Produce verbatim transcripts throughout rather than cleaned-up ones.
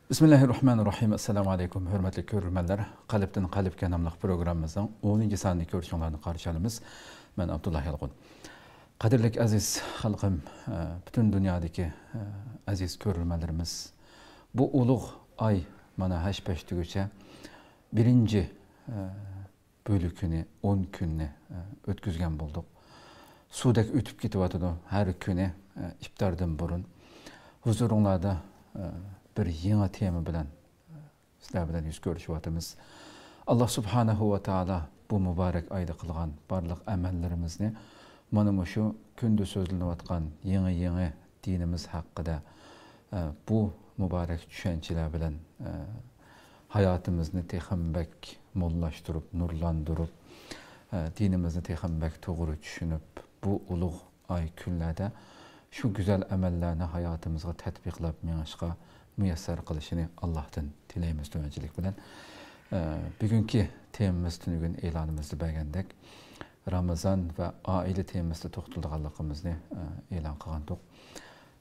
بىسمىللاھىررەھمانىررەھىم. ئەسسالامۇ ئەلەيكۇم، ھۆرمەتلىك كۆرۈرمەنلەر. قەلبتىن قەلبكە ناملىق پروگراممىمىزنىڭ ئونىنچى سانىنى كۆرۈشۈڭلارنى قارشى ئالىمىز. مەن ئابدۇللا يالقۇن. قەدىرلىك ئەزىز خەلقىم، ئە، پۈتۈن دۇنيادىكى، ئە، ئەزىز كۆرۈرمەنلىرىمىز، بۇ ئۇلۇغ ئاي مانا ھەش-پەش دېگۈچە بىرىنچى، ئە، بۆلىكىنى، ئون كۈننى، ئە، ئۆتكۈزگەن بولدۇق. سۇدەك ئۆتۈپ كېتىۋاتىدۇ ھەر كۈنى، ئە، ئىپتاردىن بۇرۇن. ھۇزۇرۇڭلاردا، ئە، بىر يېڭى تېما بىلەن، ئە، سىلەر بىلەن يۈز كۆرۈشۈۋاتىمىز. ئاللا سۇبھانەھۇ ۋە تائالا بۇ مۇبارەك ئايدا قىلغان بارلىق ئەمەللىرىمىزنى مانا مۇشۇ كۈندە سۆزلىنىۋاتقان يېڭى-يېڭى دىنىمىز ھەققىدە، ئە، بۇ مۇبارەك چۈشەنچىلەر بىلەن، ئە، ھاياتىمىزنى تېخىمۇ بەك موللاشتۇرۇپ، نۇرلاندۇرۇپ، ئە، دىنىمىزنى تېخىمۇ بەك توغرا چۈشىنىپ، بۇ ئۇلۇغ ئاي كۈنلەردە شۇ گۈزەل ئەمەللەرنى ھاياتىمىزغا تەتبىقلاپ مېڭىشقا مۇيەسسەر قىلىشىنى ئاللاھتىن تىلەيمىز تۆۋەنچىلىك بىلەن. ئە، بۈگۈنكى تېمىمىز تۈنۈگۈن ئېلانىمىزدا بەرگەندەك، رامىزان ۋە ئائىلە تېمىسىدا توختىلىدىغانلىقىمىزنى، ئە، ئېلان قىلغانتۇق.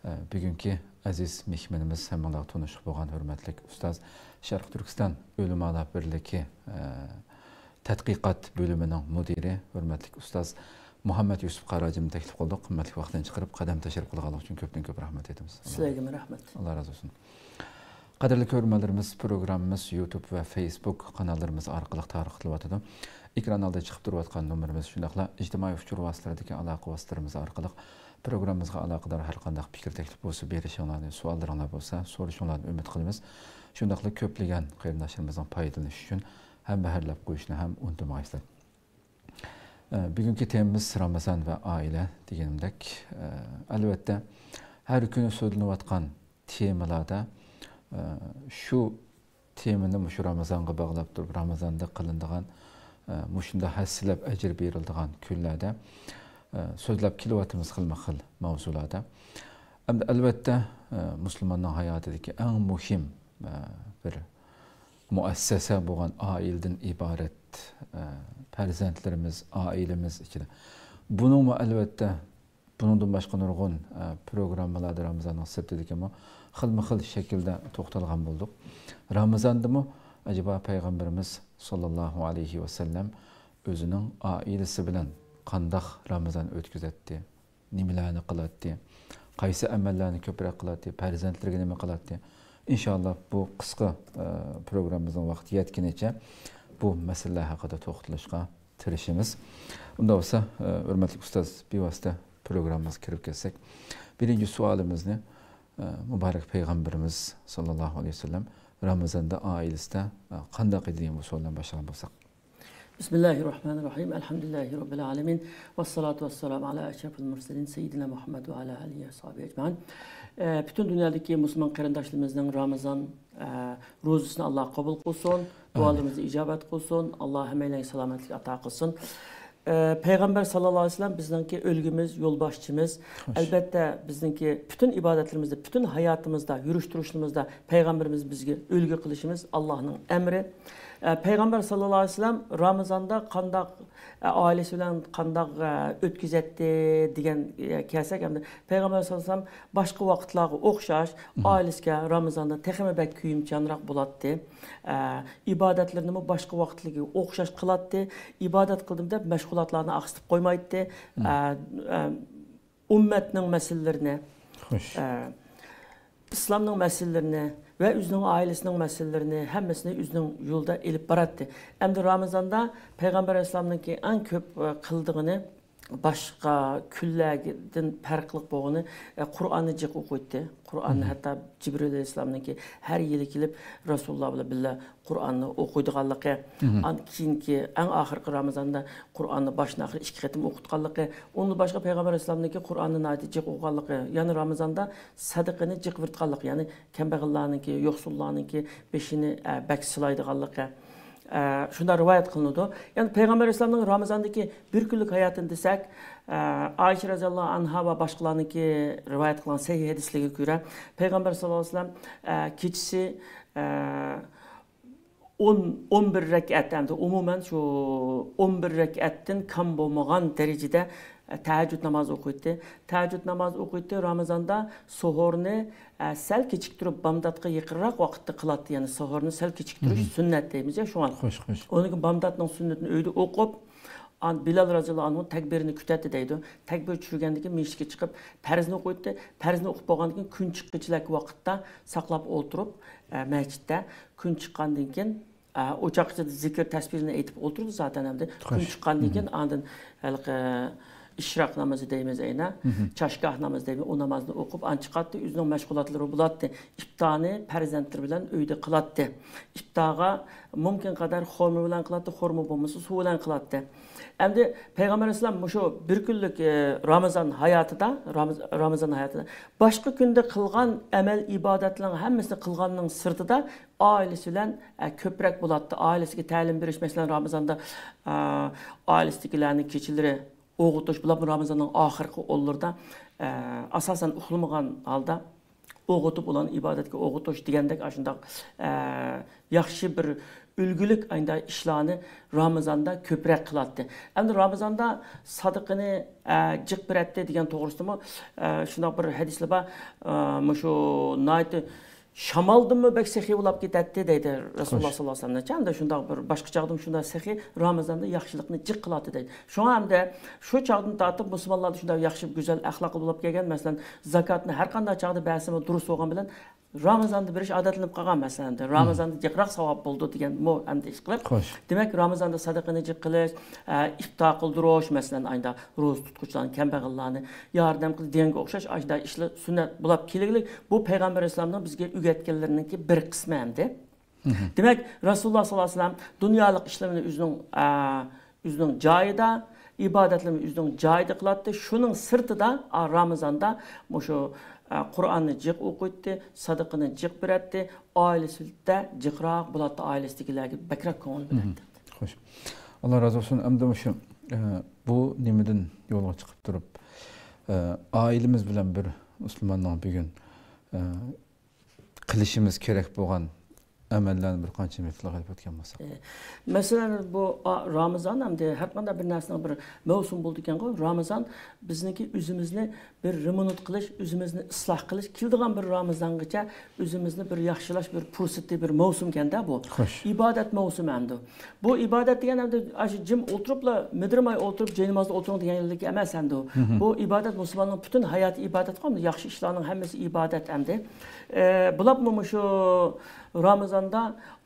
ئە، بۈگۈنكى ئەزىز مېھمىنىمىز ھەممىڭلارغا تونۇشلۇق بولغان ھۆرمەتلىك ئۇستاز، شەرقىي تۈركىستان ئۆلىمالار بىرلىكى، ئە، تەتقىقات بۆلۈمىنىڭ مۇدىرى، ھۆرمەتلىك ئۇستاز مۇھەممەد يۈسۈپ قاراجىمنى تەكلىپ قىلدۇق. قىممەتلىك ۋاقتىنى چىقىرىپ، قەدەم تەشرىپ قىلغانلىقى ئۈچۈن كۆپتىن كۆپ رەھمەت ئېيتىمىز. سىلەرگىمۇ رەھمەت. ئاللا رازى بولسۇن. قەدىرلىك كۆرۈرمەنلىرىمىز، پروگراممىمىز يۇتۇب ۋە فېيسبۇك قاناللىرىمىز ئارقىلىق تارقىتىلىۋاتىدۇ. ئېكران ئالدىدا چىقىپ تۇرۇۋاتقان نومۇرىمىز، شۇنداقلا ئىجتىمائىي ئۇچۇر ۋاسىتىلىرىدىكى ئالاقە ۋاسىتىلىرىمىز ئارقىلىق پروگراممىمىزغا ئالاقىدار ھەر قانداق پىكىر، تەكلىپ بولسا بېرىشىڭلارنى، سوئاللىرىڭلار بولسا سورىشىڭلارنى ئۈمىد قىلىمىز. شۇنداقلا كۆپلىگەن قېرىنداشلىرىمىزنىڭ پايدىلىنىشى ئۈچۈن ھەمبەھىرلەپ قويۇشنى ھەم ئۇنتۇمايسىلەر. ئە، بۈگۈنكى تېمىمىز رامىزان ۋە ئائىلە دېگىنىمدەك، ئە، ئەلۋەتتە، ھەر كۈنى سۆزلىنىۋاتقان تېمىلاردا، ئە، شۇ تېمىنى مۇشۇ رامىزانغا باغلاپ تۇرۇپ، رامىزاندا قىلىنىدىغان، ئە، مۇشۇنداق ھەسسىلەپ ئەجىر بېرىلىدىغان كۈنلەردە، ئە، سۆزلەپ كېلىۋاتىمىز خىلمۇ خىل ماۋزۇلاردا. ئەمدى ئەلۋەتتە، ئە، مۇسۇلماننىڭ ھاياتىدىكى ئەڭ مۇھىم، ئە، بىر مۇئەسسەسە بولغان ئائىلىدىن ئىبارەت، ئە، پەرزەنتلىرىمىز، ئائىلىمىز ئىچىدە. بۇنىڭمۇ ئەلۋەتتە، بۇنىڭدىن باشقا نۇرغۇن، ئە، پروگراممىلاردا رامىزاننىڭ سىرتىدىكىمۇ خىلمۇ خىل شەكىلدە توختالغان بولدۇق. رامىزاندىمۇ ئەجەبا پەيغەمبىرىمىز ساللاللاھۇ ئەلەيھى ۋەسەللەم ئۆزىنىڭ ئائىلىسى بىلەن قانداق رامىزان ئۆتكۈزەتتى؟ نېمىلەرنى قىلاتتى، قايسى ئەمەللەرنى كۆپرەك قىلاتتى، پەرزەنتلىرىگە نېمە قىلاتتى؟ ئىنشاللا بۇ قىسقا، ئە، پروگراممىمىزنىڭ ۋاقتى يەتكىنىچە بۇ مەسىلىلەر ھەققىدە توختىلىشقا تىرىشىمىز. ئۇنداق بولسا، ئە، ھۆرمەتلىك ئۇستاز، بىۋاسىتە پروگراممىمىزغا كىرىپ كەتسەك، بىرىنچى سوئالىمىزنى، ئە، مۇبارەك پەيغەمبىرىمىز ساللاللاھۇ ئەلەيھى ۋەسەللەم رامىزاندا ئائىلىسىدە، ئە، قانداق ئىدى دېگەن بۇ سوئالدىن باشلىغان بولساق. بىسمىللاھىررەھمانىررەھىم. ئەلھەمدۇلىللاھى رەببىل ئالەمىن. ۋەسسالاتۇ ۋەسسالامۇ ئەلا ئەشرەفىل مۇرسەلىن سەييىدىنا مۇھەممەد ۋە ئەلا ئالىھى ۋە ساھبىھى ئەجمەئىن. ئە، پۈتۈن دۇنيادىكى مۇسۇلمان قېرىنداشلىرىمىزنىڭ رامىزان، ئە، روزىسىنى ئاللا قوبۇل قىلسۇن. ئامىن. دۇئالىرىمىزنى ئىجابەت قىلسۇن. ئاللا ھەممەيلەنگە سالامەتلىك ئاتا قىلسۇن. ئە، پەيغەمبەر ساللاللاھۇ ئەلەيھى ۋەسەللەم بىزنىڭكى ئۈلگىمىز، يولباشچىمىز. خوش. ئەلبەتتە، بىزنىڭكى پۈتۈن ئىبادەتلىرىمىزدە، پۈتۈن ھاياتىمىزدا، يۈرۈش تۇرۇشلىرىمىزدا پەيغەمبىرىمىز بىزگە ئۈلگە قىلىشىمىز ئاللانىڭ ئەمرى. ئە، پەيغەمبەر ساللاللاھۇ ئەلەيھى ۋەسەللەم رامىزاندا قانداق، ئە، ئائىلىسى بىلەن قانداق، ئە، ئۆتكۈزەتتى دېگەن، ئە، كەلسەك، ئەمدى پەيغەمبەر ساللاللاھۇ ئەلەيھى ۋەسەللەم باشقا ۋاقىتلارغا ئوخشاش مم. ئائىلىسىگە رامىزاندا تېخىمۇ بەك كۆيۈمچانراق بولاتتى. ئە، ئىبادەتلىرىنىمۇ باشقا ۋاقىتلىرىغا ئوخشاش قىلاتتى. ئىبادەت قىلدىم دەپ مەشغۇلاتلارنى ئاقسىتىپ قويمايتتى. مم. ئە، ئە، ئۈممەتنىڭ مەسىلىلىرىنى، خوش. ئە، ئىسلامنىڭ مەسىلىلىرىنى ۋە ئۆزىنىڭ ئائىلىسىنىڭ مەسىلىلىرىنى، ھەممىسىنى ئۆزىنىڭ يولىدا ئېلىپ باراتتى. ئەمدى رامىزاندا پەيغەمبەر ئەلەيھىسسالامنىڭكى ئەڭ كۆپ، ئە، قىلىدىغىنى باشقا كۈنلەردىن پەرقلىق بولغىنى، ئە، قۇرئاننى جىق ئوقۇيتتى. قۇرئاننى مم. ھەتتا جىبرىئىل ئەلەيھىسسالامنىڭكى ھەر يىلى كېلىپ رەسۇلۇللا بىلەن بىللە قۇرئاننى ئوقۇيدىغانلىقى، مم. ئاندىن كېيىنكى ئەڭ ئاخىرقى رامىزاندا قۇرئاننى باشتىن ئاخىر ئىككى قېتىم ئوقۇتقانلىقى، ئۇندىن باشقا پەيغەمبەر ئەلەيھىسسالامنىڭكى قۇرئاننى ناھايىتى جىق ئوقۇغانلىقى، يەنى رامىزاندا سەدىقىنى جىق بېرىدىغانلىقى، يەنى كەمبەغەللەرنىڭكى، يوقسۇللارنىڭكى بېشىنى، ئە، بەك سىلايدىغانلىقى، ئە، شۇنداق رىۋايەت قىلىنىدۇ. يەنى پەيغەمبەر ئەلەيھىسسالامنىڭ رامىزاندىكى بىر كۈنلۈك ھاياتىنى دېسەك، ئە، ئائىشە رەزىياللاھۇ ئەنھا ۋە باشقىلارنىڭكى رىۋايەت قىلغان سەھىھ ھەدىسلىرىگە كۆرە، پەيغەمبەر ساللاللاھۇ ئەلەيھى ۋەسەللەم، ئە، كېچىسى، ئە، ئون، ئون بىر رەكئەت، ئەمدى ئومۇمەن شۇ ئون بىر رەكئەتتىن كەم بولمىغان دەرىجىدە تەھەججۇد نامازى ئوقۇيتتى. تەھەججۇد نامازى ئوقۇيتتى، رامىزاندا سوھۇرنى، ئە، سەل كېچىكتۈرۈپ، بامداتقا يېقىنراق ۋاقىتتا قىلاتتى. يەنى سوھۇرنى سەل كېچىكتۈرۈش سۈننەت دەيمىز يا شۇڭا. خوش، خوش. ئۇنىڭ كېيىن بامداتنىڭ سۈننىتىنى ئۆيدە ئوقۇپ، ئان بىلال رازىياللاھۇ ئەنھۇ تەكبىرىنى كۈتەتتى دەيدۇ. تەكبىر چۈشۈرگەندىن كېيىن مىشىتكە چىقىپ، پەرزنى ئوقۇيتتى. پەرزنى ئوقۇپ بولغاندىن كېيىن كۈن چىققىچىلىك ۋاقىتتا ساقلاپ ئولتۇرۇپ، ئە، مەسچىتتە كۈن چىققاندىن كېيىن، ئە، ئوچاق ئىچىدە زىكىر، تەسبىھلىرىنى ئېيتىپ ئولتۇرىدۇ زاتەن ئەمدى. كۈن چىققاندىن كېيىن ئاندىن ھېلىقى ئىشراق نامىزى دەيمىز ئەينە، چاشگاھ نامىزى دەيمىز، ئۇ نامازنى ئوقۇپ، ئان چىقاتتى، ئۆزىنىڭ مەشغۇلاتلىرى بولاتتى. ئىپتانى پەرزەنتلىرى بىلەن ئۆيدە قىلاتتى. ئىپتاغا مۇمكىن قەدەر خورما بىلەن قىلاتتى، خورما بولمىسا سۇ بىلەن قىلاتتى. ئەمدى پەيغەمبەر ئەلەيھىسسالام مۇشۇ بىر كۈنلۈك، ئە، رامىزان ھاياتىدا، رامىز-، رامىزان ھاياتىدا باشقا كۈندە قىلغان ئەمەل ئىبادەتلەرنىڭ ھەممىسىنى قىلغاننىڭ سىرتىدا ئائىلىسى بىلەن، ئە، كۆپرەك بولاتتى. ئائىلىسىگە تەلىم بېرىش، مەسىلەن، رامىزاندا، ئە، ئائىلىسىدىكىلەرنى كېچىلىرى ئويغىتىش، بولۇپمۇ رامىزاننىڭ ئاخىرقى ئونلىرىدا، ئە، ئاساسەن ئۇخلىمىغان ھالدا ئويغىتىپ، ئۇلارنى ئىبادەتكە ئويغىتىش دېگەندەك ئاشۇنداق، ئە، ياخشى بىر ئۈلگىلىك ئاينىدا ئىشلارنى رامىزاندا كۆپرەك قىلاتتى. ئەمدى رامىزاندا سادىقىنى، ئە، جىق بېرەتتى دېگەن توغرىسىدىمۇ، ئە، شۇنداق بىر ھەدىسلەر بار. ئە، مۇشۇ ناھايىتى شامالدىنمۇ بەك سېخىي بولاپ كېتەتتى دەيدۇ رەسۇلۇللا ساللاللاھۇ ئەلەيھى ۋەسەللەم. ھەمدە شۇنداق بىر باشقا چاغدىمۇ شۇنداق سېخىي، رامىزاندا ياخشىلىقنى جىق قىلاتتى دەيدۇ. شۇڭا ھەمدە شۇ چاغدىن تارتىپ مۇسۇلمانلاردا شۇنداق ياخشى، گۈزەل ئەخلاقلار بولۇپ كەلگەن. مەسىلەن، زاكاتنى ھەر قانداق چاغدا بەرسىمۇ دۇرۇس بولغان بىلەن، رامىزاندا بېرىش ئادەتلىنىپ قالغان مەسىلەن. رامىزاندا جىقراق ساۋاب بولىدۇ دېگەنمۇ ئەمدى ئىش قىلىپ. خوش. دېمەك، رامىزاندا سەدىقىنى جىق قىلىش، ئە، ئىپتار قىلدۇرۇش، مەسىلەن، ئايدا روزا تۇتقۇچىلارنى، كەمبەغەللەرنى ياردەم قىلىش دېگەنگە ئوخشاش ئاشۇنداق ئىشلار سۈننەت بولاپ كېلىگلىك، بۇ پەيغەمبەر ئەلەيھىسسالامنىڭ بىزگە ئۆگەتكەنلىرىنىڭكى بىر قىسمى ئەمدى. دېمەك، رەسۇلۇللا ساللاللاھۇ ئەلەيھى ۋەسەللەم دۇنيالىق ئىشلىرىنى ئۆزىنىڭ، ئە، ئۆزىنىڭ جايىدا، ئىبادەتلىرىنى ئۆزىنىڭ جايىدا قىلاتتى. شۇنىڭ سىرتىدا، ئا، رامىزاندا مۇشۇ، ئە، قۇرئاننى جىق ئوقۇيتتى، سەدىقىنى جىق بېرەتتى، ئائىلىسىدە جىقراق بولاتتى، ئائىلىسىدىكىلەرگە بەكرەك كۆڭۈل بۆلەتتى. خوش. ئاللا رازى بولسۇن. ئەمدى مۇشۇ، ئە، بۇ نېمىدىن يولغا چىقىپ تۇرۇپ، ئە، ئائىلىمىز بىلەن بىر مۇسۇلماننىڭ بۈگۈن، ئە، قىلىشىمىز كېرەك بولغان ئەمەللەرنى بىر قانچە مىنۇتلارغا ئېلىپ ئۆتكەن بولساق. ئە، مەسىلەن، بۇ، ئا، رامىزان ئەمدى ھەر قانداق بىر نەرسىنىڭ بىر مەۋسۇم بولىدىكەنغۇ. رامىزان بىزنىڭكى ئۆزىمىزنى بىر رېمونت قىلىش، ئۆزىمىزنى ئىسلاھ قىلىش، كېلىدىغان بىر رامىزانغىچە ئۆزىمىزنى بىر ياخشىلاش بىر پۇرسىتى، بىر مەۋسۇمكەندە بۇ. خوش. ئىبادەت مەۋسۇمى ئەمدى. بۇ ئىبادەت دېگەن ئەمدى ئاشۇ جىم ئولتۇرۇپلا، مىدىرماي ئولتۇرۇپ، جاينامازدا ئولتۇرۇڭ دېگەنلىك ئەمەس ئەمدى. بۇ ئىبادەت مۇسۇلماننىڭ پۈتۈن ھاياتى ئىبادەتقۇ، ئەمدى ياخشى ئىشلارنىڭ ھەممىسى ئىبادەت ئەمدى. ئە، بولۇپمۇ مۇشۇ رامىزاندا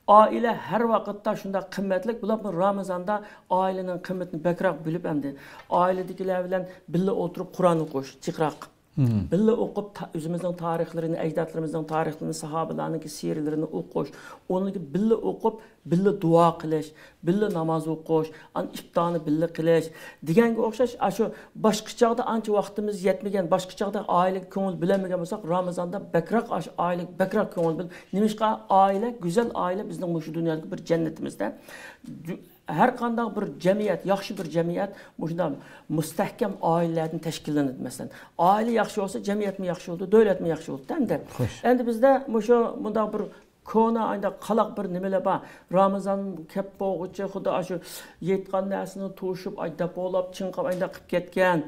ئائىلە ھەر ۋاقىتتا شۇنداق قىممەتلىك، بولۇپمۇ رامىزاندا ئائىلىنىڭ قىممىتىنى بەكرەك بىلىپ ئەمدى ئائىلىدىكىلەر بىلەن بىللە ئولتۇرۇپ قۇرئان ئوقۇش جىقراق. بىللە ئوقۇپ، تا-، ئۆزىمىزنىڭ تارىخلىرىنى، ئەجدادلىرىمىزنىڭ تارىخلىرىنى، ساھابىلەرنىڭكى سىيرىلىرىنى ئوقۇش، ئۇنىڭ بىللە ئوقۇپ، بىللە دۇئا قىلىش، بىللە ناماز ئوقۇش، ئان ئىپتارنى بىللە قىلىش دېگەنگە ئوخشاش، ئاشۇ باشقا چاغدا ئانچە ۋاقتىمىز يەتمىگەن، باشقا چاغدا ئائىلىگە كۆڭۈل بۆلەلمىگەن بولساق، رامىزاندا بەكرەك ئاشۇ ئائىلىگە بەكرەك كۆڭۈل بۆل-، نېمىشقا ئائىلە، گۈزەل ئائىلە بىزنىڭ مۇشۇ دۇنيادىكى بىر جەننىتىمىزدە. ھەر قانداق بىر جەمئىيەت، ياخشى بىر جەمئىيەت مۇشۇنداق مۇستەھكەم ئائىلىلەردىن تەشكىللىنىدۇ. مەسىلەن، ئائىلە ياخشى بولسا، جەمئىيەتمۇ ياخشى بولىدۇ، دۆلەتمۇ ياخشى بولىدۇ. ئەمدى، خوش. ئەمدى بىزدە مۇشۇ مۇنداق بىر كونا، ئانداق قالاق بىر نېمىلەر بار. رامىزان كەپ بولغۇچە خۇددى ئاشۇ يەيدىغان نەرسىنى توشۇپ، ئاي، داپولاپ، چىڭقاپ، ئانداق قىلىپ كەتكەن.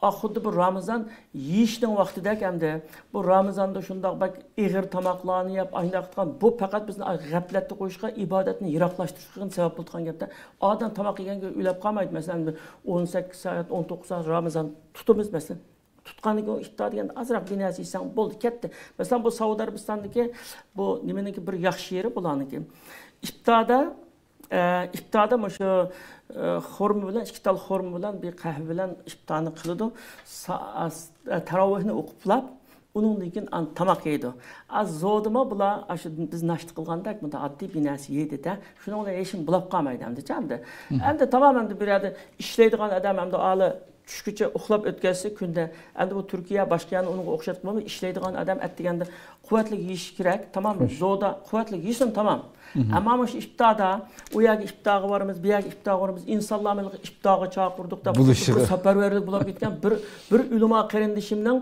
ئا، خۇددى بۇ رامىزان يېيىشنىڭ ۋاقتىدەك ئەمدى. بۇ رامىزاندا شۇنداق بەك ئېغىر تاماقلارنى يەپ، ئانداق قىلغان، بۇ پەقەت بىزنى غەپلەتتە قويۇشقا، ئىبادەتنى يىراقلاشتۇرۇشقا سەۋەب بولىدىغان گەپتە. ئادەم تاماق يېگەنگە ئۆلۈپ قالمايدۇ. مەسىلەن، بىر ئون سەككىز سائەت، ئون توققۇز سائەت رامىزان تۇتىمىز، مەسىلەن. تۇتقاندىن كېيىن ئىپتار دېگەندە ئازراق بىر نەرسە يېسەڭ بولدى، كەتتى. مەسىلەن، بۇ سەئۇدى ئەرەبىستاندىكى بۇ نېمىنىڭكى بىر ياخشى يېرى بۇلارنىڭكى. ئىپتاردا، ئە، ئىپتاردا مۇشۇ، ئە، خورما بىلەن، ئىككى تال خورما بىلەن، بىر قەھۋە بىلەن ئىپتارنى قىلىدۇ. سا-، ئە، تاراۋىھنى ئوقۇپلاپ، ئۇنىڭدىن كېيىن ئان-، تاماق يەيدۇ. ئاز زودىمۇ بۇلار، ئاشۇ بىز ناشتا قىلغاندەك، بۇنداق ئاددىي بىر نەرسە يەيدۇ-دە. شۇنىڭ بىلەن ھېچنېمە بولاپ قالمايدۇ ئەمدى، ئەمدى. ئەمدى تامام ئەمدى بىر يەردە ئىشلەيدىغان ئادەم ئەمدى ئالى چۈشكىچە ئۇخلاپ ئۆتكەزسە كۈندە، ئەمدى بۇ تۈركىيە، باشقا يەرنى ئۇنىڭغا ئوخشاتقىلى، ئىشلەيدىغان ئادەم ئەتىگەندە قۇۋۋەتلىك يېيىشى كېرەك، تامام، خوش. زودا قۇۋۋەتلىك يېسۇن، تامام. ئەمما مۇشۇ ئىپتاردا، ئۇ يەرگە ئىپتارغا بارىمىز، بۇ يەرگە ئىپتارغا بارىمىز، ئىنسانلارنى ئىپتارغا چاقىردۇق دەپ، بىر سەپەرۋەرلىك بولۇپ كەتكەن بىر، بىر ئۆلىما قېرىندىشىمنىڭ،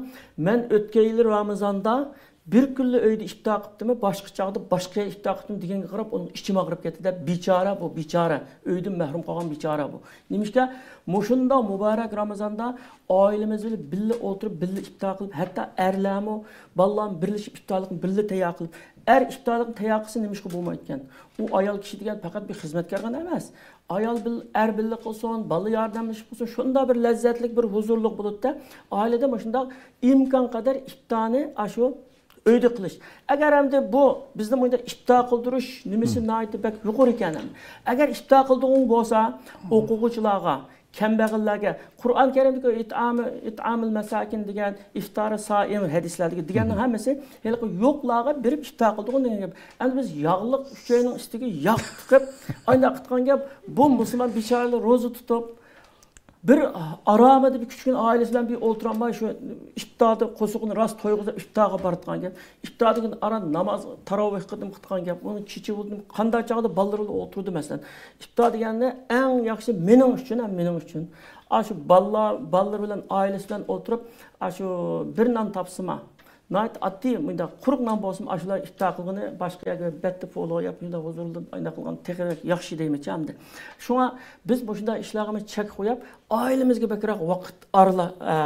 مەن ئۆتكەن يىلى رامىزاندا بىر كۈنلا ئۆيدە ئىپتار قىپتىمۇ، باشقا چاغدا باشقا يەردە ئىپتار قىپتىمۇ دېگەنگە قاراپ، ئۇنىڭ ئىچىم ئاغرىپ كەتتى دەپ، بىچارە بۇ، بىچارە. ئۆيدىن مەھرۇم قالغان بىچارە بۇ. نېمىشقا؟ مۇشۇنداق مۇبارەك رامىزاندا ئائىلىمىز بىلەن بىللە ئولتۇرۇپ، بىللە ئىپتار قىلىپ، ھەتتا ئەرلەرمۇ، بالىلارمۇ بىرلىشىپ ئىپتارلىقنى بىللە تەييار قىلىپ، ئەر ئىپتارلىقنى تەييار قىلسا نېمىشقا بولمايدىكەن؟ ئۇ ئايال كىشى دېگەن پەقەت بىر خىزمەتكارغىنا ئەمەس. ئايال بىل-، ئەر بىللە قىلسۇن، بالا ياردەملىشىپ قىلسۇن، شۇنداق بىر لەززەتلىك، بىر ھۇزۇرلۇق بولىدۇ-دە. ئائىلىدە مۇشۇنداق ئىمكان قەدەر ئىپتارنى ئاشۇ ئۆيدە قىلىش. ئەگەر ئەمدى بۇ بىزنىڭ بۇ يەردە ئىپتار قىلدۇرۇش نېمىسى ناھايىتى بەك يۇقىرى ئىكەن ئەمدى. ئەگەر ئىپتار قىلىدىغان بولسا، ئوقۇغۇچىلارغا، كەمبەغەللەرگە، قۇرئان كەرىمدىكى ئىتئامى-، ئىتئامىل مەساكىن دېگەن، ئىفتارى سائىم ھەدىسلەردىكى دېگەننىڭ ھەممىسى ھېلىقى يوقلارغا بېرىپ ئىپتار قىلىدىغان دېگەن گەپ. ئەمدى بىز ياغلىق ئۈچەينىڭ ئۈستىگە ياغ تىقىپ، ئانداق قىلىدىغان گەپ. بۇ مۇسۇلمان بىچارىلەر روزا تۇتۇپ، بىر ئارامىدا بىر كىچىككىنە ئائىلىسى بىلەن بىر ئولتۇرالماي، شۇ ئىپتاردا قورسىقىنى راست تويغۇزۇپ ئىپتارغا بارىدىغان گەپ. ئىپتاردىن كېيىن ئاران ناماز، تاراۋىھ قىلدىم قىلىدىغان گەپ. ئۇنىڭ كېچە بولدىمۇ، قانداق چاغدا بالىلىرى بىلەن ئولتۇرىدۇ، مەسىلەن. ئىپتار دېگەننى ئەڭ ياخشى مېنىڭ ئۈچۈن ھەم مېنىڭ ئۈچۈن. ئاشۇ بالىلار، بالىلىرى بىلەن، ئائىلىسى بىلەن ئولتۇرۇپ، ئاشۇ بىر نان تاپسىما، ناھايىتى ئاددىي، مۇنداق قۇرۇق نان بولسىمۇ، ئاشۇلار ئىپتار قىلغىنى، باشقا يەرگە بەتتە پولۇ ياپ، شۇنداق ھۇزۇرلىنىپ، ئانداق قىلغان تېخى ياخشى دەيمەنچە ئەمدى. شۇڭا بىز مۇشۇنداق ئىشلارغىمۇ چەك قويۇپ، ئائىلىمىزگە بەكرەك ۋاقىت ئارىلا-، ئە،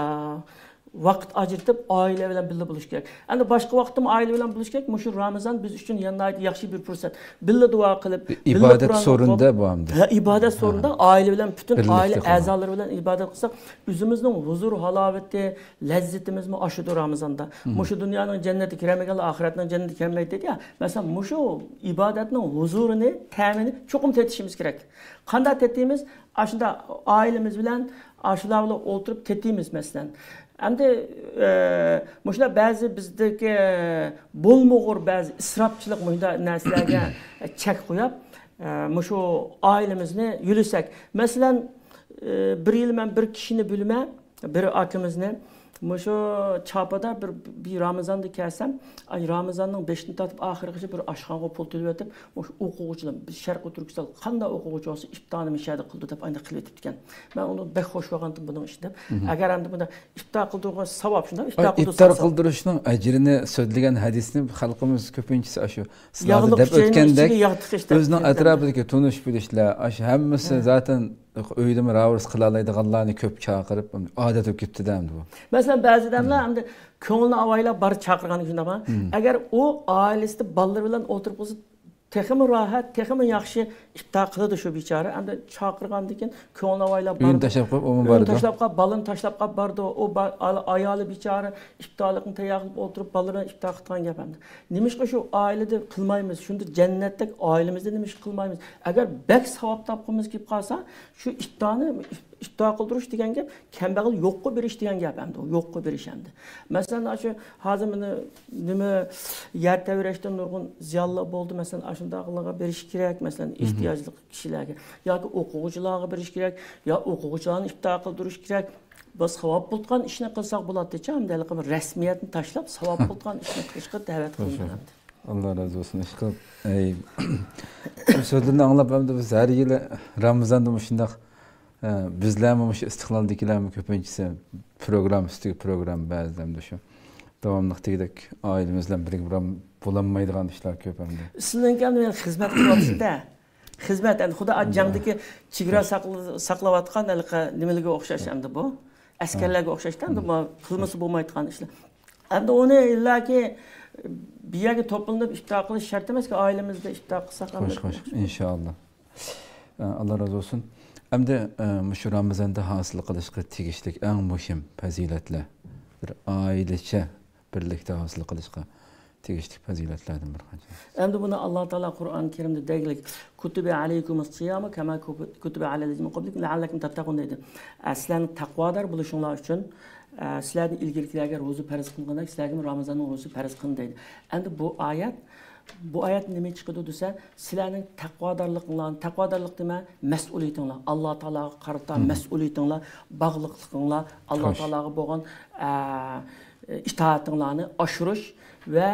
ۋاقىت ئاجرىتىپ، ئائىلە بىلەن بىللە بولۇش كېرەك. ئەمدى باشقا ۋاقىتتىمۇ ئائىلە بىلەن بولۇش كېرەك. مۇشۇ رامىزان بىز ئۈچۈن يەنە ناھايىتى ياخشى بىر پۇرسەت. بىللە دۇئا قىلىپ، بىللە ئىبادەت قۇرئان سورۇندا ئوقۇپ، بۇ ئەمدى. ھە، ئىبادەت سورۇندا، ھە، ئائىلە بىلەن، پۈتۈن بىرلىكتە ئائىلە قىلغان. ئەزالىرى بىلەن ئىبادەت قىلساق، ئۆزىمىزنىڭ ھۇزۇر ھالاۋىتى، لەززىتىمىزمۇ ئاشىدۇ رامىزاندا. مۇشۇ دۇنيانىڭ جەننىتىگە كىرەلمىگەنلەر ئاخىرەتنىڭ جەننىتىگە كىرەلمەيدۇ دەيدۇ يا. مەسىلەن، مۇشۇ ئىبادەتنىڭ ھۇزۇرىنى، تەمىنى چوقۇم تېتىشىمىز كېرەك. قانداق تېتىيمىز؟ ئاشۇنداق ئائىلىمىز بىلەن، ئاشۇلار بىلەن ئولتۇرۇپ تېتىيمىز، مەسىلەن. ئەمدى، ئە، مۇشۇنداق بەزى بىزدىكى بولمىغۇر بەزى ئىسراپچىلىق مۇشۇنداق نەرسىلەرگە چەك قويۇپ، ئە، مۇشۇ ئائىلىمىزنى يۆلىسەك. مەسىلەن، ئە، بىر يىل مەن بىر كىشىنى بىلىمەن، بىر ئاكىمىزنى. مۇشۇ چاپىدا بىر، بىر رامىزاندا كەلسەم، ئاي، رامىزاننىڭ بېشىدىن تارتىپ ئاخىرىغىچە بىر ئاشخانىغا پۇل تۆلىۋېتىپ، مۇشۇ ئوقۇغۇچىلار، بىز شەرقىي تۈركىستان قانداق ئوقۇغۇچى بولسا، ئىپتارنى مۇشۇ يەردە قىلىدۇ دەپ ئانداق قىلىۋېتىپتىكەن. مەن ئۇنى بەك خوش بولغانتىم بۇنىڭ ئىشىدا. ئەگەر ئەمدى بۇنداق ئىپتار قىلدۇرغان ساۋاب، شۇنداق ئىپتار قىلدۇرسا ئىپتار قىلدۇرۇشنىڭ ئەجرىنى سۆزلىگەن ھەدىسنى خەلقىمىز كۆپىنچىسى ئاشۇ سىلەردە ياغلىق دەپ ئۈچەينىڭ ئۆتكەندەك، ئىچىگە ياغ تىقىش دەپ ئۆزىنىڭ ئەتراپىدىكى تونۇش بىلىشلەر، ئاشۇ ھەممىسى زاتەن ئۆيدىمۇ راۋۇرۇس قىلالايدىغانلارنى كۆپ چاقىرىپ، ئادەت بولۇپ كېتىپتۇ-دە ئەمدى بۇ. مەسىلەن، بەزىدە ئەمدى كۆڭلىنى ئاۋايلاپ بار چاقىرغان شۇنداقمۇ؟ ئەگەر ئۇ ئائىلىسىدە بالىلىرى بىلەن ئولتۇرۇپ قالسا، تېخىمۇ راھەت، تېخىمۇ ياخشى ئىپتار قىلىدۇ شۇ بىچارە. ئەمدى چاقىرغاندىن كېيىن كۆڭلىنى ئاۋايلاپ بارىدۇ. ئۆيىنى تاشلاپ قويۇپ، ئۇمۇ بارىدۇ. ئۆيىنى تاشلاپ قويۇپ، بالىنى تاشلاپ قويۇپ بارىدۇ. ئۇ با-، ئا-، ئايالى بىچارە ئىپتارلىقنى تەييار قىلىپ ئولتۇرۇپ، بالىلىرى بىلەن ئىپتار قىلىدىغان گەپ ئەمدى. نېمىشقا شۇ ئائىلىدە قىلمايمىز؟ شۇنداق جەننەتتەك ئائىلىمىزدە نېمىشقا قىلمايمىز؟ ئەگەر بەك ساۋاب تاپقۇمىز كېلىپ قالسا، شۇ ئىپتارنى، ئىپتار قىلدۇرۇش دېگەن گەپ كەمبەغەل يوققا بېرىش دېگەن گەپ ئەمدى، ئۇ يوققا بېرىش ئەمدى. مەسىلەن، ئاشۇ ھازىر مانا نېمە، يەر تەۋرەشتە نۇرغۇن زىيانلىق بولدى، مەسىلەن، ئاشۇنداقلارغا بېرىش كېرەك، مەسىلەن، ئېھتىياجلىق كىشىلەرگە ياكى ئوقۇغۇچىلارغا بېرىش كېرەك، يا ئوقۇغۇچىلارنى ئىپتار قىلدۇرۇش كېرەك. بىز ساۋاب بولىدىغان ئىشنى قىلساق بولاتتىچۇ، ئەمدى ھېلىقى بىر رەسمىيەتنى تاشلاپ، ساۋاب بولىدىغان ئىشنى قىلىشقا دەۋەت قىلىمەن ئەمدى. ئاللا رازى بولسۇن. ئىشقىلىپ، ئەي، سۆزلىرىنى ئاڭلاپ، ئەمدى بىز ھەر يىلى رامىزاندا مۇشۇنداق، ئە، بىزلەرمۇ مۇشۇ ئىستىقلالدىكىلەرمۇ كۆپىنچىسى پروگرامما ئۈستىگە پروگرامما بەزىدە ئەمدى شۇ داۋاملىق دېگۈدەك ئائىلىمىز بىلەن بىرگە بولالمايدىغان ئىشلار كۆپ ئەمدى. سىزنىڭكى ئەمدى مەن خىزمەت قىلىۋاتىسىز-دە. خىزمەت، ئەمدى خۇددى جەڭدىكى چېگرا ساقلا-، ساقلاۋاتقان ھېلىقى نېمىلىگە ئوخشاش ئەمدى بۇ. ئەسكەرلەرگە ئوخشاشتا ئەمدى بۇ قىلمىسا بولمايدىغان ئىشلار. ئەمدى ئۇنى ئىللاكى بىر يەرگە توپلىنىپ ئىپتار قىلىش شەرت ئەمەسكى، ئائىلىمىزدە ئىپتار قىلساق خوش، خوش، ئىنشاللا. ئە، ئاللا رازى بولسۇن. ئەمدى، ئە، مۇشۇ رامىزاندا ھاسىل قىلىشقا تېگىشلىك ئەڭ مۇھىم پەزىلەتلەر، بىر ئائىلىچە بىرلىكتە ھاسىل قىلىشقا تېگىشلىك پەزىلەتلەردىن بىر قانچە. ئەمدى بۇنى ئاللا تائالا قۇرئان كەرىمدە دەيگىلىك، كُتِبَ عَلَيْكُمُ الصِّيَامُ كَمَا كُتِبَ عَلَى الَّذِينَ مِن قَبْلِكُمْ لَعَلَّكُمْ تَتَّقُونَ دەيدۇ. ئە، سىلەرنى تەقۋادار بولۇشۇڭلار ئۈچۈن، ئە، سىلەردىن ئىلگىرىكىلەرگە روزا پەرز قىلغاندەك، سىلەرگىمۇ رامىزاننىڭ روزىسى پەرز قىلىندى دەيدۇ. ئەمدى بۇ ئايەت، بۇ ئايەت نېمە چىقىدۇ دېسە، سىلەرنىڭ تەقۋادارلىقىڭلارنى، تەقۋادارلىق دېمە، مەسئۇلىيىتىڭلار، ئاللا تائالاغا قارىتا مەسئۇلىيىتىڭلار، باغلىقلىقىڭلار، ئاللا تائالاغا بولغان، ئە، ئىتائىتىڭلارنى ئاشۇرۇش ۋە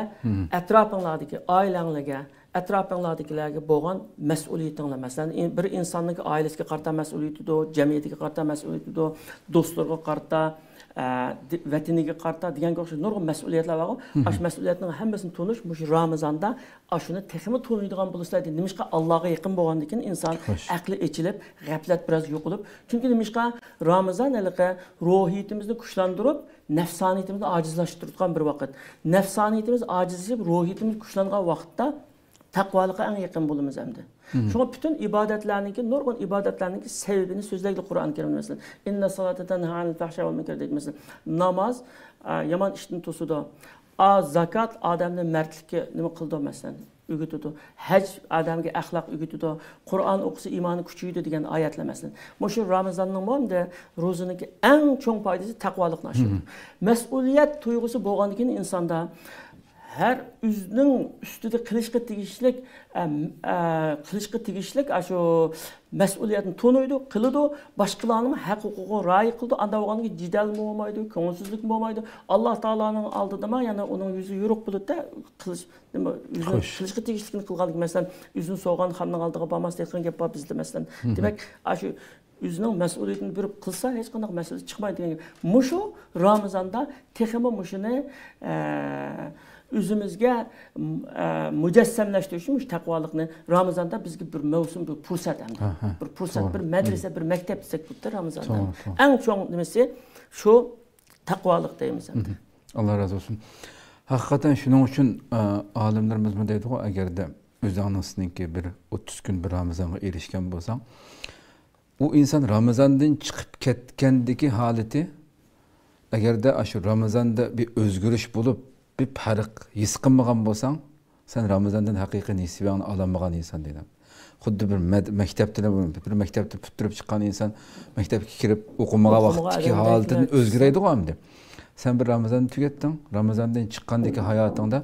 ئەتراپىڭلاردىكى ئائىلەڭلەرگە، ئەتراپىڭلاردىكىلەرگە بولغان مەسئۇلىيىتىڭلار. مەسىلەن، ئىن-، بىر ئىنساننىڭكى ئائىلىسىگە قارىتا مەسئۇلىيىتىدۇر، جەمئىيىتىگە قارىتا مەسئۇلىيىتىدۇر، دوستلىرىغا قارىتا، ئە، دى-، ۋەتىنىگە قارىتا دېگەنگە ئوخشاش نۇرغۇن مەسئۇلىيەتلەر بارغۇ. ئاشۇ مەسئۇلىيەتنىڭ ھەممىسىنى تونۇش، مۇشۇ رامىزاندا ئاشۇنى تېخىمۇ تونۇيدىغان بولسا دەيدۇ. نېمىشقا؟ ئاللاغا يېقىن بولغاندىن كېيىن ئىنسان ئەقلى ئېچىلىپ، غەپلەت بىراز يوقىلىپ. چۈنكى نېمىشقا؟ رامىزان ھېلىقى روھىيىتىمىزنى كۈچلەندۈرۈپ، نەپسانىيىتىمىزنى ئاجىزلاشتۇرىدىغان بىر ۋاقىت. نەپسانىيىتىمىز ئاجىزلىشىپ، روھىيىتىمىز كۈچلەنگەن ۋاقىتتا تەقۋالىققا ئەڭ يېقىن بولىمىز ئەمدى. شۇڭا پۈتۈن ئىبادەتلەرنىڭكى، نۇرغۇن ئىبادەتلەرنىڭكى سەۋەبىنى سۆزلەيدۇ قۇرئان كەرىمدە، مەسىلەن، «ئىننەس سالاتە تەنھا ئانىل فەھشا ۋەل مۇنكەر» دەيدۇ، مەسىلەن. ناماز، ئە، يامان ئىشتىن توسىدۇ. ئا، زاكات ئادەمنى مەردلىككە نېمە قىلىدۇ، مەسىلەن، ئۆگىتىدۇ. ھەج ئادەمگە ئەخلاق ئۆگىتىدۇ. قۇرئان ئوقۇسا ئىمانى كۈچىيىدۇ دېگەن ئايەتلەر، مەسىلەن. مۇشۇ رامىزاننىڭمۇ ئەمدى روزىنىڭكى ئەڭ چوڭ پايدىسى تەقۋالىقنى ئاشۇرىدۇ. مەسئۇلىيەت تۇيغۇسى بولغاندىن كېيىن ئىنساندا ھەر ئۆزىنىڭ ئۈستىدە قىلىشقا تېگىشلىك، ئە، ئە، قىلىشقا تېگىشلىك ئاشۇ مەسئۇلىيەتنى تونۇيدۇ، قىلىدۇ، باشقىلارنىڭمۇ ھەق ھوقۇقىغا رىئايە قىلىدۇ. ئانداق بولغاندىكىن جېدەلمۇ بولمايدۇ، كۆڭۈلسىزلىكمۇ بولمايدۇ. ئاللا تائالانىڭ ئالدىدىما يەنە ئۇنىڭ يۈزى يورۇق بولىدۇ-دە، قىلىش، نېمە، ئۆزىنىڭ قىلىشقا تېگىشلىكىنى قىلغاندىكىن، مەسىلەن، ئۆزىنى سوغان خاننىڭ ئالدىغا بارماس دەيدىغان گەپ بار بىزدە، مەسىلەن. دېمەك، ئاشۇ ئۆزىنىڭ مەسئۇلىيىتىنى بېرىپ قىلسا، ھېچقانداق مەسىلە چىقمايدۇ دېگەن گەپ. مۇشۇ رامىزاندا تېخىمۇ مۇشۇنى، ئە، ئۆزىمىزگە، ئە، مۇجەسسەملەشتۈرۈش ئۈچۈن مۇشۇ تەقۋالىقنى رامىزاندا بىزگە بىر مەۋسۇم، بىر پۇرسەت ئەمدى. بىر پۇرسەت، بىر مەدرىسە، بىر مەكتەپ دېسەك بولىدۇ رامىزاندا. ئەڭ چوڭ نېمىسى شۇ تەقۋالىق دەيمىز ئەمدى. ئاللا رازى بولسۇن. ھەقىقەتەن شۇنىڭ ئۈچۈن، ئە، ئالىملىرىمىزمۇ دەيدىغۇ، ئەگەردە ئۆزۈڭنىڭ سېنىڭكى بىر ئوتتۇز كۈن بىر رامىزانغا ئېرىشكەن بولساڭ، ئۇ ئىنسان رامىزاندىن چىقىپ كەتكەندىكى ھالىتى، ئەگەردە ئاشۇ رامىزاندا بىر ئۆزگىرىش بولۇپ، بىر پەرق ھېس قىلمىغان بولساڭ، سەن رامىزاندىن ھەقىقىي نېسىۋەڭنى ئالالمىغان ئىنسان دېدى. خۇددى بىر مەد-، مەكتەپتىن، بىر مەكتەپتىن پۈتتۈرۈپ چىققان ئىنسان مەكتەپكە كىرىپ ئوقۇمىغان ۋاقتىدىكى ھالىتىدىن ئۆزگىرەيدىغۇ ئەمدى. سەن بىر رامىزاننى تۈگەتتىڭ، رامىزاندىن چىققاندىكى ھاياتىڭدا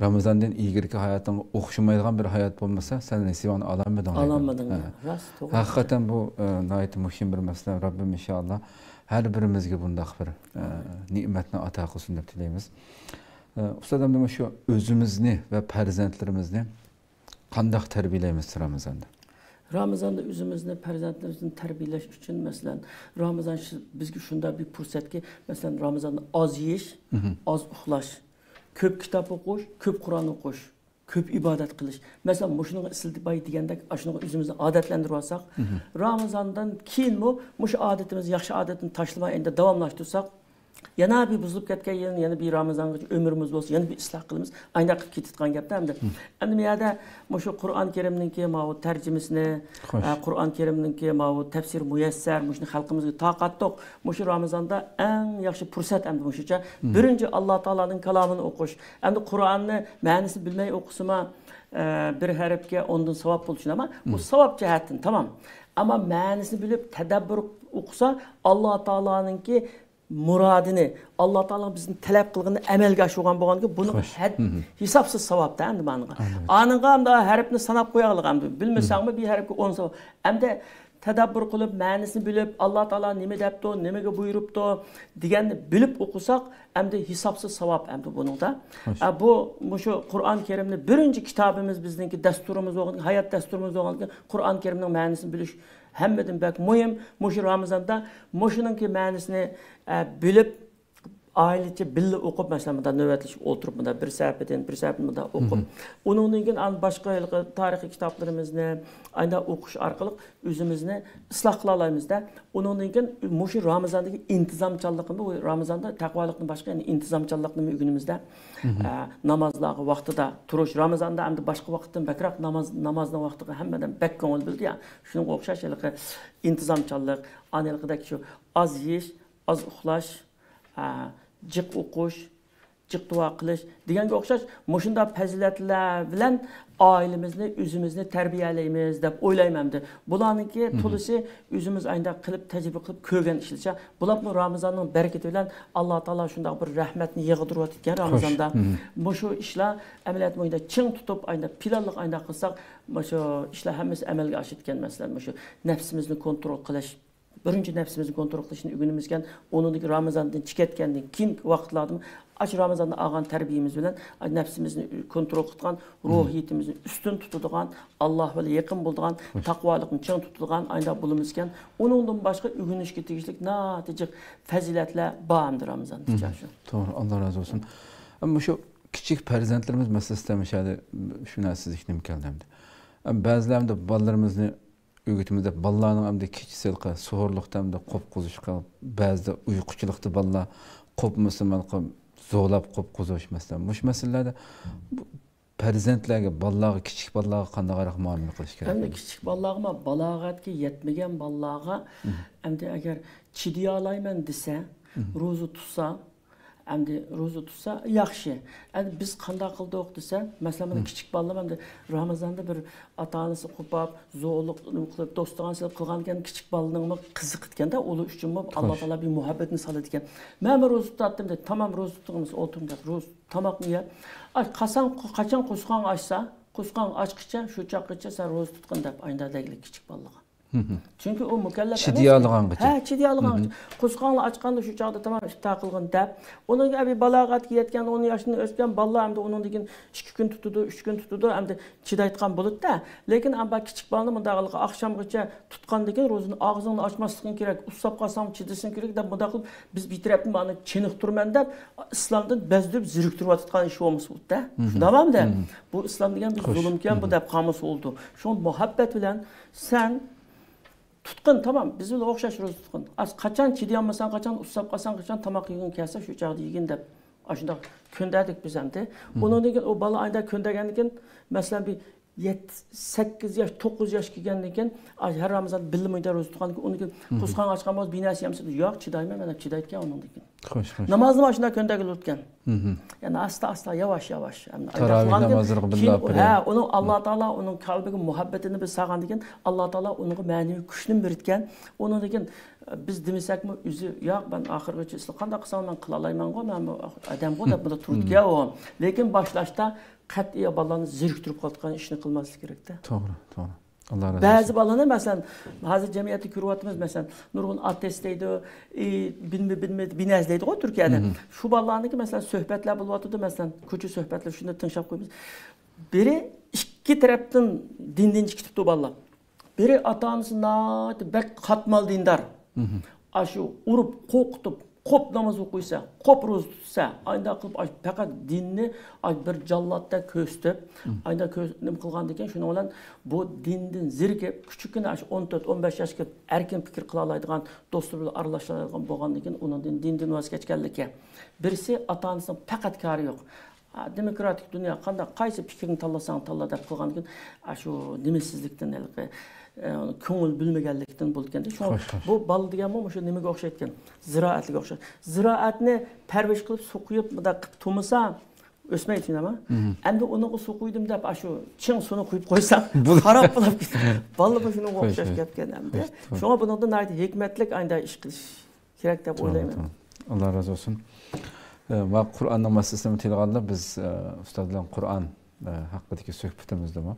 رامىزاندىن ئىلگىرىكى ھاياتىڭغا ئوخشىمايدىغان بىر ھايات بولمىسا، سەن نېسىۋەڭنى ئالالمىدىڭ دەيدۇ. ئالالمىدىڭ. راست، توغرا. ھەقىقەتەن بۇ، ئە، ناھايىتى مۇھىم بىر مەسىلە. رەببىم ئىنشائاللا ھەر بىرىمىزگە بۇنداق بىر، ئە، نېمەتنى ئاتا قىلسۇن دەپ تىلەيمىز. ئە، ئۇستاز، ئەمدى مۇشۇ ئۆزىمىزنى ۋە پەرزەنتلىرىمىزنى قانداق تەربىيەلەيمىز رامىزاندا؟ رامىزاندا ئۆزىمىزنى، پەرزەنتلىرىمىزنى تەربىيەلەش ئۈچۈن، مەسىلەن، رامىزان شۇ، بىزگە شۇنداق بىر پۇرسەتكى، مەسىلەن، رامىزاندا ئاز يېيىش، ئاز ئۇخلاش، كۆپ كىتاب ئوقۇش، كۆپ قۇرئان ئوقۇش، كۆپ ئىبادەت قىلىش. مەسىلەن، مۇشۇنىڭغا ئىسلىتىپ باي دېگەندەك، ئاشۇنىڭغا ئۆزىمىزنى ئادەتلەندۈرۈۋالساق، رامىزاندىن كېيىنمۇ مۇشۇ ئادىتىمىز، ياخشى ئادىتىنى تاشلىماي، ئەمدى داۋاملاشتۇرساق، يەنە بىر بۇزۇلۇپ كەتكەن يىل، يەنە بىر رامىزانغىچە ئۆمرىمىز بولسا، يەنە بىر ئىسلاھ قىلىمىز. ئاينداق قىلىپ كېتىدىغان گەپتە ئەمدى. ئەمدى بۇ يەردە مۇشۇ قۇرئان كەرىمنىڭكى ماۋۇ تەرجىمىسىنى، ئە، قۇرئان كەرىمنىڭكى ماۋۇ تەپسىر مۇيەسسەر، مۇشۇنى خەلقىمىزگە تارقاتتۇق. مۇشۇ رامىزاندا ئەڭ ياخشى پۇرسەت ئەمدى مۇشۇچە. بىرىنچى، ئاللا تائالانىڭ كالامىنى ئوقۇش. ئەمدى قۇرئاننى مەنىسىنى بىلمەي ئوقۇسىمۇ، ئە، بىر ھەرپكە ئوندىن ساۋاب بولىدۇ، ئەمما بۇ ساۋاب جەھەتتىن تامام. ئەمما مەنىسىنى بىلىپ، تەدەببۇر ئوقۇسا، ئاللا تائالانىڭكى مۇرادىنى، ئاللا تائالا بىزدىن تەلەپ قىلغىنىنى ئەمەلگە ئاشۇرغان بولغاندىكىن، بۇنىڭ ھەد، ھېسابسىز ساۋابتا ئەمدى مانىڭغا. ئانىڭغا ئەمدى ھەرپنى ساناپ قوياغلىق ئەمدى. بىلمىسەڭمۇ بىر ھەرپكە ئون ساۋاب. ئەمدى تەدەببۇر قىلىپ، مەنىسىنى بىلىپ، ئاللا تائالا نېمە دەپتۇ، نېمىگە بۇيرۇپتۇ دېگەننى بىلىپ ئوقۇساق، ئەمدى ھېسابسىز ساۋاب ئەمدى بۇنىڭدا. ئە، بۇ، مۇشۇ قۇرئان كەرىمنى بىرىنچى كىتابىمىز بىزنىڭكى دەستۇرىمىز بولغان، ھايات دەستۇرىمىز بولغاندىكىن، قۇرئان كەرىمنىڭ مەنىسىنى بىلىش ھەممىدىن بەك مۇھىم. مۇشۇ رامىزاندا مۇشۇنىڭكى مەنىسىنى، ئە، بىلىپ، ئائىلىچە بىللە ئوقۇپ، مەسىلەن، مۇنداق نۆۋەتلىشىپ ئولتۇرۇپ، مۇنداق بىر سەھىپىدىن بىر سەھىپىنى مۇنداق ئوقۇپ، ئۇنىڭدىن كېيىن ئان-، باشقا ھېلىقى تارىخىي كىتابلىرىمىزنى ئانداق ئوقۇش ئارقىلىق ئۆزىمىزنى ئىسلاھ قىلالايمىزدە. ئۇنىڭدىن كېيىن مۇشۇ رامىزاندىكى ئىنتىزامچانلىقنى، بۇ رامىزاندا تەقۋالىقتىن باشقا يەنە ئىنتىزامچانلىقنىمۇ ئۆگىنىمىزدە. ئە، نامازلارغا ۋاقتىدا تۇرۇش. رامىزاندا ئەمدى باشقا ۋاقىتتىن بەكرەك ناماز، نامازنىڭ ۋاقتىغا ھەممە ئادەم بەك كۆڭۈل بۆلىدۇ يا. شۇنىڭغا ئوخشاش ھېلىقى ئىنتىزامچانلىق، ئانا ھېلىقىدەك شۇ ئاز يېيىش، ئاز ئۇخلاش، ئە، جىق ئوقۇش، جىق دۇئا قىلىش دېگەنگە ئوخشاش مۇشۇنداق پەزىلەتلەر بىلەن ئائىلىمىزنى، ئۆزىمىزنى تەربىيەلەيمىز دەپ ئويلايمەن ئەمدى. بۇلارنىڭكى تولىسى ئۆزىمىز ئاينداق قىلىپ، تەجرىبە قىلىپ كۆرگەن ئىشلىرىچە. بولۇپمۇ رامىزاننىڭ بەرىكىتى بىلەن ئاللا تائالا شۇنداق بىر رەھمەتنى ياغدۇرۇۋاتىدىكەن رامىزاندا. مۇشۇ ئىشلار ئەمەلىيەتتە مۇنداق چىڭ تۇتۇپ، ئاينداق پىلانلىق ئاينداق قىلساق، مۇشۇ ئىشلار ھەممىسى ئەمەلگە ئاشىدىكەن. مەسىلەن، مۇشۇ نەپسىمىزنى كونترول قىلىش، بىرىنچى نەپسىمىزنى كونترول قىلىشنى ئۆگىنىمىزكەن، ئۇنىڭدىن كېيىن رامىزاندىن چىقىۋەتكەندىن كېيىنكى ۋاقىتلاردىمۇ ئاشۇ رامىزاندا ئالغان تەربىيىمىز بىلەن نەپسىمىزنى كونترول قىلىدىغان، روھىيىتىمىزنى ئۈستۈن تۇتىدىغان، ئاللا بىلەن يېقىن بولىدىغان، تاقۋالىقنى چىڭ تۇتىدىغان ئايدا بولىمىزكەن. ئۇنىڭدىن باشقا ئۆگىنىشكە تېگىشلىك ناھايىتى جىق پەزىلەتلەر بار ئەمدى رامىزاندا شۇ. توغرا، ئاللا رازى بولسۇن. ئەمما شۇ كىچىك پەرزەنتلىرىمىز مەسىلىسىدە مۇشۇ يەردە شۇ نەرسىزلىك نېمە كەلدى ئەمدى؟ ئەمما بەزىلەر ئەمدى بالىلىرىمىزنى ئۆگىتىمىز دەپ، بالىلارنىڭ ئەمدى كېچىسى ھېلىقى سوھۇرلۇقتا ئەمدى قوپقۇزۇشقا، بەزىدە ئۇيقۇچىلىقتا بالىلار قوپمىسا، ھېلىقى زورلاپ قوپقۇزۇش، مەسىلەن، مۇشۇ مەسىلىلەردە بۇ پەرزەنتلەرگە، بالىلارغا، كىچىك بالىلارغا قانداقراق مۇئامىلە قىلىش كېرەك؟ ئەمدى كىچىك بالىلارغىمۇ، بالاغەتكە يەتمىگەن بالىلارغا ئەمدى ئەگەر چىدىيالايمەن دېسە، روزا تۇتسا، ئەمدى روزا تۇتسا ياخشى. ئەمدى بىز قانداق قىلدۇق دېسە، مەسىلەن، مانا كىچىك بالىلار ئەمدى رامىزاندا بىر ئاتا-ئانىسى قوپاپ، زورلۇق نېمە قىلىپ، دوستىغا سېلىپ قىلغاندىكىن كىچىك بالىنىڭمۇ قىزىقىدىكەن-دە، ئۇلار ئۈچۈنمۇ ئاللا تائالا بىر مۇھەببەتنى سالىدىكەن. مەن بىر روزا تۇتاتتىم دەپ، تامام روزا تۇتۇڭ دېسە، ئولتۇرۇڭ دەپ، روزا، تاماقنى يەپ، ئاي، قاچان، قاچان قورسىقىڭ ئاچسا، قورسىقىڭ ئاچقىچە، شۇ چاغقىچە سەن روزا تۇتقىن دەپ، ئاينىدا دەيلى كىچىك بالىغا. چۈنكى ئۇ مۇكەللەپ ئەمەس. چىدىيالىغانغىچە. ھە، چىدىيالىغانغىچە. قورسىقىڭلار ئاچقاندا شۇ چاغدا تامام ئىپتار قىلغىن دەپ. ئۇنىڭ كېيىن بالاغەتكە يەتكەن، ئون ياشتىن ئۆتكەن بالىلار ئەمدى ئۇنىڭدىن كېيىن ئىككى كۈن تۇتىدۇ، ئۈچ كۈن تۇتىدۇ، ئەمدى چىدايدىغان بولىدۇ-دە. لېكىن ئەمما كىچىك بالىنى مۇنداق ئاخشامغىچە تۇتقاندىن كېيىن روزىنى ئاغزىڭنى ئاچماسلىقىڭ كېرەك، ئۇسساپ قالساڭ چىدىسىڭ كېرەك دەپ مۇنداق قىلىپ بىز بىر تەرەپتىن مانا چېنىقتۇرىمەن دەپ ئىسلامدىن بەزدۈرۈپ زېرىكتۈرۈۋاتىدىغان ئىش بولمىسا بولىدۇ-دە. شۇنداقمۇ ئەمدى؟ بۇ ئىسلام دېگەن بىر زۇلۇمكەن بۇ دەپ قالمىسا بولىدۇ. شۇڭا مۇھەببەت بىلەن سەن تۇتقىن، تامام، بىز بىلەن ئوخشاش روزا تۇتقىن. ئاز قاچان چىدىيالمىساڭ، قاچان ئۇسساپ قالساڭ، قاچان تاماق يېگۈڭ كەلسە، شۇ چاغدا يېگىن دەپ، ئاشۇنداق كۆندەردۇق بىز ئەمدى. ئۇنىڭدىن كېيىن ئۇ بالا ئايدا كۆندەرگەندىن كېيىن، مەسىلەن، بىر يەتتە، سەككىز ياش، توققۇز ياش كەلگەندىن كېيىن، ئاي، ھەر رامىزان بىللە مۇيدا روزا تۇتقاندىن كېيىن، ئۇنىڭ كېيىن قورسىقىڭ ئاچقان بولسا، بىر نەرسە يەمسە، ياق، چىدايمەن مەن دەپ چىدايدىكەن ئۇنىڭدىن كېيىن. خوش، خوش. نامازنى مانا شۇنداق كۆندەرگىلى ئۆتكەن. يەنى ئاستا-ئاستا، ياۋاش-ياۋاش. يەنى تاراۋىھ نامازلىرىغا بىللە ئاپىرىڭ. ھە، ئۇنىڭ ئاللا تائالا ئۇنىڭ قەلبىگە مۇھەببىتىنى بىز سالغاندىن كېيىن، ئاللا تائالا ئۇنىڭغا مەنىۋى كۈچنى بېرىدىكەن. ئۇنىڭدىن كېيىن، بىز دېمىسەكمۇ ئۆزى، ياق، مەن ئاخىرغىچە ئىسلام قانداق قىلسام مەن قىلالايمەنغۇ، مەن بۇ ئادەمغۇ دەپ بۇنداق تۇرىدىكەن ئۇ. لېكىن باشلاشتا قەتئىي بالىلارنى زېرىكتۈرۈپ قالىدىغان ئىشنى قىلماسلىق كېرەكتە. توغرا، توغرا. ئاللا رازى بولسۇن. بەزى بالىلارنى، مەسىلەن، ھازىر جەمئىيەتتە كۆرۈۋاتىمىز، مەسىلەن، نۇرغۇن ئارتىس دەيدۇ، ئى، بىلمە، بىلمە، بىنەز دەيدىغۇ تۈركىيەدە. شۇ بالىلارنىڭكى، مەسىلەن، سۆھبەتلەر بولۇۋاتىدۇ، مەسىلەن، كوچا سۆھبەتلىرى شۇنى تىڭشاپ قويىمىز. بىرى ئىككى تەرەپتىن دىندىن چىقىپتۇ بالىلار. بىرى ئاتا-ئانىسى ناھايىتى بەك قاتمال دىندار. ئاشۇ ئۇرۇپ، قورقۇتۇپ، قوپ ناماز ئوقۇيسە، قوپ روزا تۇتسا، ئاينداق قىلىپ ئاش-، پەقەت دىننى ئاي بىر جاللاتتەك كۆرسىتىپ، ئاينداق كۆرس-، نېمە قىلغاندىن كېيىن شۇنىڭ بىلەن بۇ دىندىن زېرىكىپ، كىچىككىنە ئاشۇ ئون تۆت، ئون بەش ياشقا ئەركىن پىكىر قىلالايدىغان، دوستلىرى بىلەن ئارىلىشالايدىغان بولغاندىن كېيىن ئۇنىڭدىن دىندىن ۋاز كەچكەنلىكى. بىرسى ئاتا-ئانىسىنىڭ پەقەت كارى يوق. ھە، دېموكراتىك دۇنيا قانداق، قايسى پىكىرنى تاللىساڭ تاللا دەپ قىلغاندىن كېيىن، ئاشۇ نېمىسىزلىكتىن، ھېلىقى، ئە، كۆڭۈل بۆلمىگەنلىكتىن بولىدىكەن. شۇڭا بۇ بالا دېگەنمۇ مۇشۇ نېمىگە ئوخشايدىكەن؟ زىرائەتلىككە ئوخشايدۇ. زىرائەتنى پەرۋىش قىلىپ، سۇ قۇيۇپ، مۇنداق قىلىپ تۇرمىسا، ئۆسمەيدۇ، چۈشىنەمۇ؟ ئەمدى ئۇنىڭغا سۇ قۇيدۇم دەپ، ئاشۇ چىڭ سۇنى قۇيۇپ قويسا، خاراب بولۇپ كېتىدۇ. بالا شۇنىڭغا ئوخشاش گەپكەن ئەمدى. شۇڭا بۇنىڭدا ناھايىتى ھېكمەتلىك ئايدا ئىش قىلىش كېرەك دەپ ئويلايمەن. توغرا. ئاللا رازى بولسۇن. ئە، ۋە قۇرئاننىڭ مەسىلىسىنى تىلغا ئالدى. بىز، ئە، ئۇستاز بىلەن قۇرئان، ئە، ھەققىدىكى سۆھبىتىمىزدىمۇ،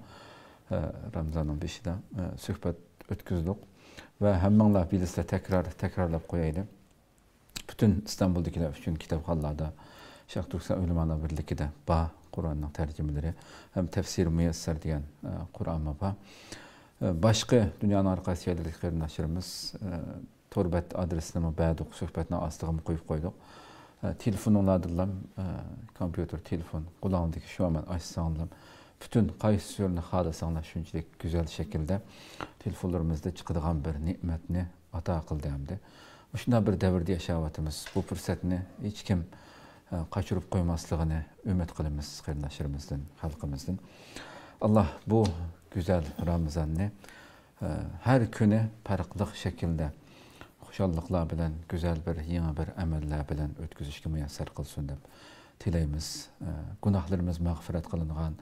ئە، رامىزاننىڭ بېشىدا، ئە، سۆھبەت ئۆتكۈزدۇق. ۋە ھەممىڭلار بىلىسىلەر، تەكرار، تەكرارلاپ قويايلى. پۈتۈن ئىستانبۇلدىكىلەر ئۈچۈن كىتابخانىلاردا، شەرق تۈركىستان ئۆلىمالار بىرلىكىدە بار قۇرئاننىڭ تەرجىمىلىرى ھەم تەفسىرى مۇيەسسەر دېگەن، ئە، قۇرئانمۇ بار. ئە، باشقا دۇنيانىڭ ھەر قايسى يەرلىرىدىكى قېرىنداشلىرىمىز، ئە، تور بەت ئادرېسىنىمۇ بەردۇق، سۆھبەتنىڭ ئاستىغىمۇ قويۇپ قويدۇق. ئە، تېلېفونۇڭلاردىنلا، ئە، كومپيۇتېر، تېلېفون، قۇلاقىڭدىكى شۇ ئاشساڭلا، پۈتۈن قايسى سۈرىنى خالىساڭلار، شۇنچىلىك گۈزەل شەكىلدە تېلېفونلىرىمىزدا چىقىدىغان بىر نېمەتنى ئاتا قىلدى ئەمدى. مۇشۇنداق بىر دەۋردە ياشاۋاتىمىز. بۇ پۇرسەتنى ھېچكىم، ئە، قاچۇرۇپ قويماسلىقىنى ئۈمىد قىلىمىز قېرىنداشلىرىمىزدىن، خەلقىمىزدىن. ئاللا بۇ گۈزەل رامىزاننى، ئە، ھەر كۈنى پەرقلىق شەكىلدە، خۇشاللىقلار بىلەن، گۈزەل بىر، يېڭى بىر ئەمەللەر بىلەن ئۆتكۈزۈشكە مۇيەسسەر قىلسۇن دەپ تىلەيمىز. ئە، گۇناھلىرىمىز مەغپىرەت قىلىنغان،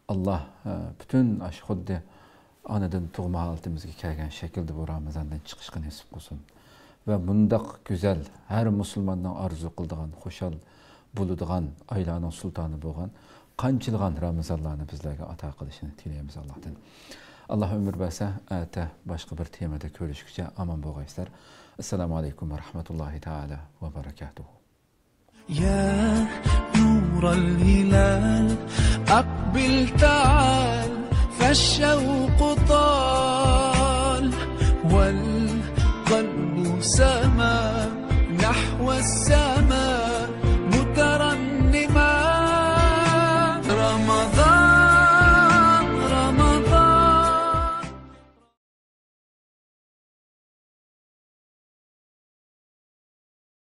ئاللا، ئە، پۈتۈن ئاشۇ خۇددى ئانىدىن تۇغما ھالىتىمىزگە كەلگەن شەكىلدە بۇ رامىزاندىن چىقىشقا نېسىپ قىلسۇن. ۋە مۇنداق گۈزەل، ھەر مۇسۇلماننىڭ ئارزۇ قىلىدىغان، خۇشال بولىدىغان ئايلارنىڭ سۇلتانى بولغان قانچىلىغان رامىزانلارنى بىزلەرگە ئاتا قىلىشىنى تىلەيمىز ئاللاھتىن. ئاللا ئۆمۈر بەرسە، ئەتە باشقا بىر تېمىدا كۆرۈشكىچە ئامان بولغايسىلەر. ئەسسالامۇ ئەلەيكۇم ۋە رەھمەتۇللاھى تائالا ۋە بەرەكاتۇھۇ. يا نور الهلال، أقبل تعال، فالشوق طال، والقلب سما نحو السماء مترنما. رمضان